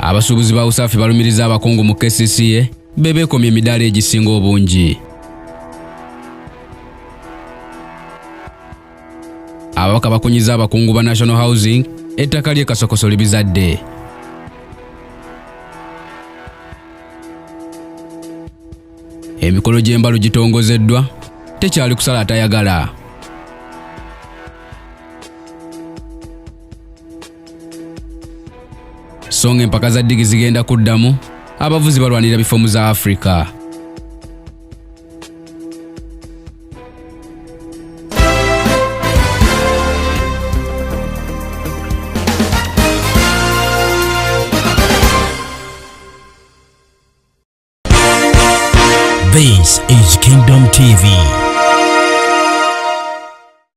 Abasuubuzi ba Usafi balumiriza abakungu mu KCCA be beekomye emidaala egisinga obungi. Ababaka bakunyiza abakungu ba National Housing ettaka ly'e Kasokoso libizadde. Emikolo gy'embalu gitongozeddwa, tekyali kusala atayagala. So nga empaka za ddigi zigenda kuddamu, abavuzi balwanira bifo mu za Afrika. This is Kingdom TV.